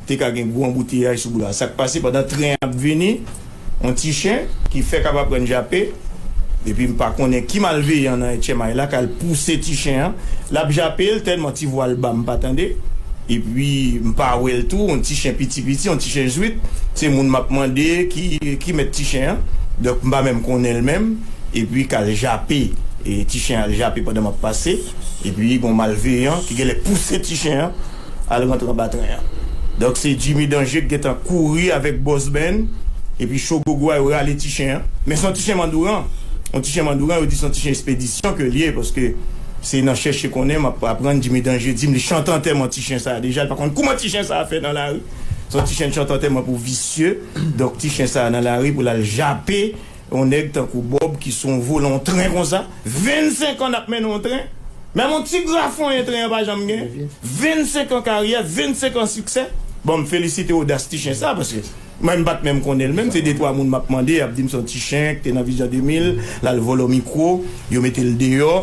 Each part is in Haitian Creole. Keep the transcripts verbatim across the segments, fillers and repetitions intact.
te ka gen gwo anbouteyaj sou boulva. Sa k pase, pandan tren ap vini, yon ti chen ki fèk ap aprann jape, epi m pa konnen ki malveyan nan H M I la k al pouse ti chen an. L ap jape l, tèlman ti vwa l ba, m pa tande. Epi m pa wè l tou, yon ti chen piti piti, yon ti chen zwit. Se moun m ap mande ki, ki mèt ti chen an. Donk m pa menm konnen l menm. Epi k al jape, e ti chen al jape pandan m ap pase. Epi gon malveyan ki genlè pouse ti chen an al rantre anba tren an. Donk se Jimmy Danje ki gentan kouri avèk Boss Ben, epi Cho Gogo a, yo rale ti chen an. Men se yon ti chen mandouran. Yon ti chen mandouran, yo di se yon ti chen espedisyon ke l ye, paske se nan chèche konnen m ap aprann Jimmy Danje di m li chante antèman ti chen sa a deja, li pa konn kouman ti chen sa a fè nan lari. Se yon ti chen chante antèman pou visye. Donk ti chen sa a nan lari pou l al jape yon nèg tankou Bob ki sou yon volan yon tren konsa. Vennsenk an n ap mennen yon tren. Menm yon ti grafonyen tren an pa janm gen. Vennsenk an karyè, vennsenk an siksè. Bon, m felisite odas ti chen sa, paske mwen m pa t menm konnen l menm. Se de twa moun m ap mande, y ap di m se yon ti chen ki te nan Vizyon de mil, l al vòlò mikwo, yo mete l deyò.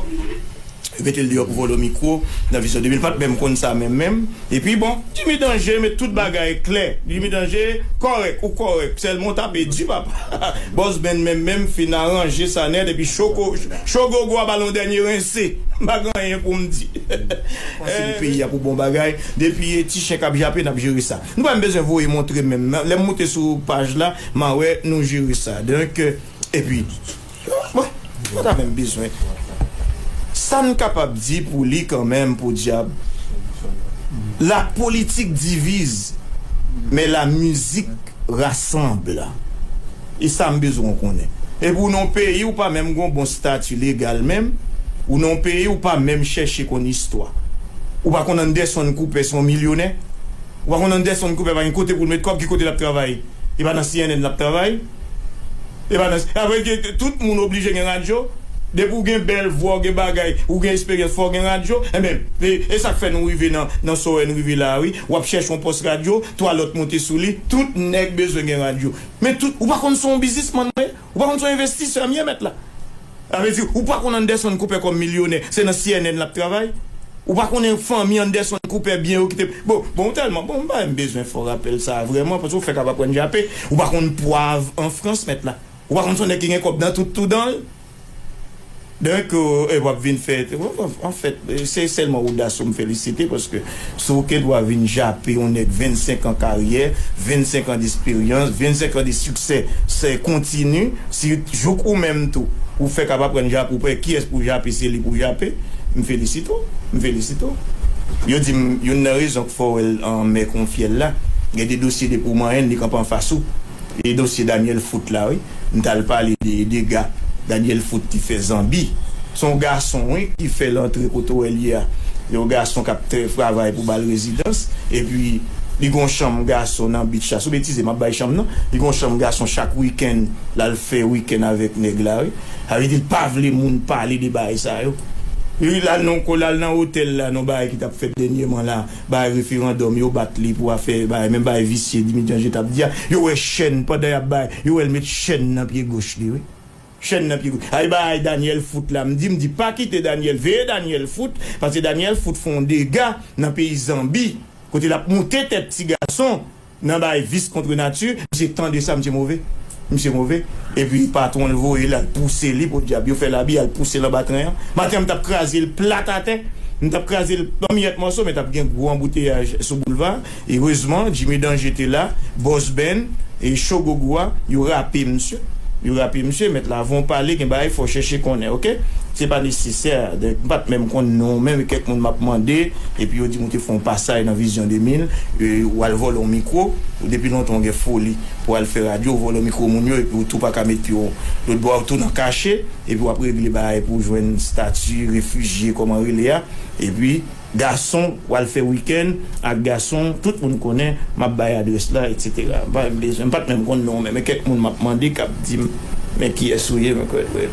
Yo mete l deyò pou vòlò mikwo nan Vizyon de mil. Pa t menm konn sa menm menm. Epi bon, Jimmy Danje met tout bagay klè. Jimmy Danje kòrèk, ou kòrèk. Sèlman w tape di, papa. Boss Ben menm menm fin aranje sa nèt, epi Cho Go-, Cho Gogo a ba l yon dènye rense. M pa gen anyen pou m di. Panse pou peyi a pou bon bagay. Depi ti chen k ap jape, n ap jere sa. Nou pa menm bezwen voye montre menm. Lè m moute sou paj la, m a wè nou jere sa. Donk, epi, bon, nou pa ta menm bezwen. Sa n kapab di pou li kanmenm, podyab, la politique divise, mais la musique rassemble. E sa m bezwen w konnen. Epi w nan yon peyi ou pa menm gen yon bon stati legal menm, ou nan yon peyi ou pa menm chèche konn istwa. Ou pa konn Anderson Cooper se yon milyonè. Ou pa konn Anderson Cooper pa gen kote pou l met kòb, ki kote l ap travay? E pa nan C N N l ap travay? E pa nan, apre ke tout moun oblije gen radyo. Depi w gen bèl vwa, w gen bagay, ou gen esperyans, fò w gen radyo. Enben, e, e sa k fè nou rive nan, nan sa w wè n rive la a, wi. W ap chèche yon pòs radyo, twa lòt monte sou li, tout nèg bezwen gen radyo. Men tout, ou pa konn se yon biznismann ou ye? Ou pa konn se yon envestisè m ye, mèt la? Sa vle di, ou pa konn Anderson Cooper kòm milyonè, se nan C N N l ap travay? Ou pa konnen fanmi Anderson Cooper byen yo kite. Bon, bon, tèlman, bon, m pa menm bezwen fè w rapèl sa a vrèman, paske w fèk ap aprann jape. Ou pa konn pwav an Frans, mèt la. Ou pa konn se yon nèg ki gen kòb nan tout tou dan l. Donk, e, w ap vin fè, anfèt, se sèlman odas ou m felisite, paske si w gen dwa vin jape yon nèg vennsenk an karyè, vennsenk an desperyans, vennsenk an de siksè, se kontini, si jouk ou menm tou, ou fèk ap aprann jape, ou pa wè kiyès pou jape, se li pou jape, m felisite w, m felisite w. Yo di m, youn nan rezon k fè w wè l anmè kon fyèl la, gen de dosye depi w manyen l, li kanpe anfas ou. E dosye Daniel Foot la, wi. M t al pale de dega Daniel Foot te fè Zanbi. Se yon gason, wi, ki fè l antre kote w wè l ye a. Yon gason k ap trè-, travay pou ba l rezidans. Epi, li gon chanm gason nan beach la. Sou betize, m ap bay chanm nan. Li gon chanm gason chak wikenn, l al fè wikenn avèk nèg la, wi. Sa vle di, l pa vle moun pale de bagay sa yo. Li, l al nan, l al nan otèl la, nan bagay ki t ap fèt dènyèman la. Bay referandòm, yo bat li pou afè, bay, menm bay visye, Jimmy Danje t ap di a. Yo wè chèn, pandan y ap bay, yo wè l met chèn nan pye goch li, wi. Chèn nan pye goch. Ay bay Daniel Foot la, m di, m di, pa kite Daniel, veye Daniel Foot, paske Daniel Foot fè yon dega nan peyi Zanbi, kote l ap moute tèt ti gason. Nan bay vis kont nati, misye tande sa, misye move. Misye move. Epi patwon l voye l al pouse li, podyab, yo fè l abi, al pouse l anba tren an. Maten an, m t ap kraze l plat atè. M t ap kraze l an miyèt mòso, men t ap gen gwo anbouteyaj sou boulva. Erezman, Jimmy Danje te la, Boss Ben, e Cho Gogo a, yo rape misye. Yo rape misye, mèt la, avan w pale, gen bagay fò w chèche konnen, oke? Se pa nesesè, donk, m pa t menm konn non w menm, e kèk moun m ap mande, epi yo di m ou te fè yon pasaj nan Vizyon de mil, e, w al vòlò yon mikwo, ou depi lontan w gen foli pou w al fè radyo, w vòlò mikwo moun yo, epi w tou pa ka met pye w lòtbò a, w tou nan kache, epi w ap regle bagay pou w jwenn stati refijye, kòman rele a, epi gason, w al fè wikenn ak gason, tout moun konnen, m ap bay adrès la, etsetera. M pa bezwen, m pa t menm konn non w menm, men kèk moun m ap mande k ap di m, men kiyès ou ye, men kwè, kwè.